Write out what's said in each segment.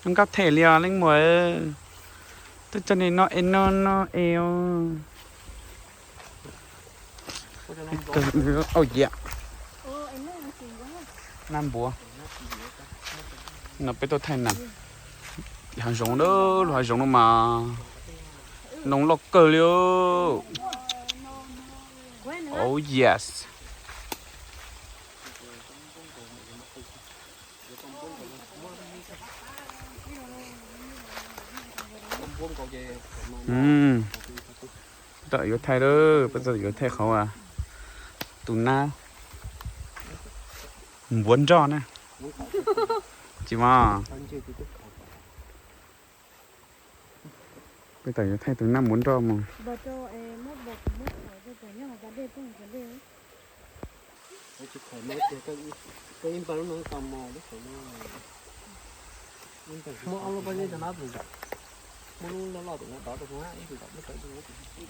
Zoo nkauj them li os leej muam. Twb coj nej noj es noj noj es. Auj, yam nab npuav. No peb tuaj thaij na. Hav zoov, lub hav zoov no mas noo loj kawg li. Oh yes. Tau yuav thaij lawm, peb tau yuav thaij qhov tus nab npuav nroj na. Tsis mas. Peb tau yuav thaij tus nab npuav nroj mas.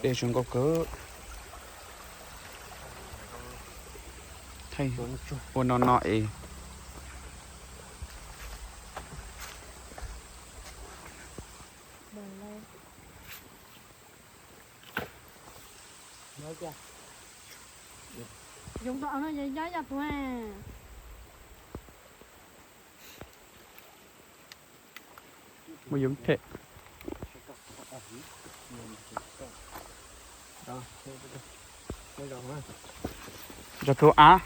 Dej zoo nkauj kawg. Thaij ua no no es. Muaj yoov them. Zog tus av.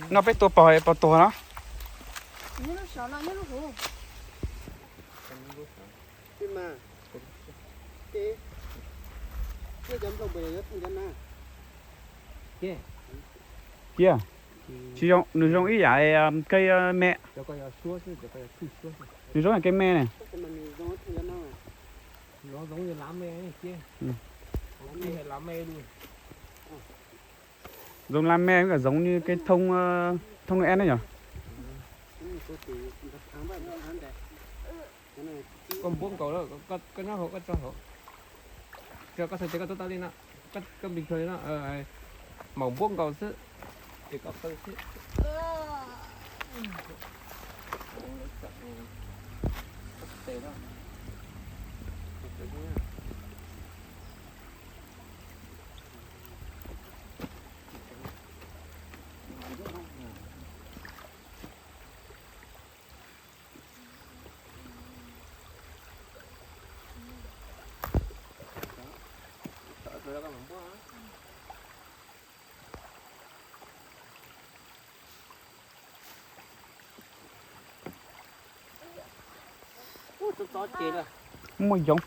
No peb tua pog pog tuag no. Cia, tsis zoo, nws zoo ib yam kev me. Nws zoo yam kev me ne. Zoo lab me, zoo lab me, thoob lub eb na yog. Koj npuab nkaus, koj nyob hauv, koj tso hauv. Koj txhais tes koj tuaj tau li no, koj bình thường li no, mam npuab nkaus xwb, es kom qw xwb. Muaj yoov.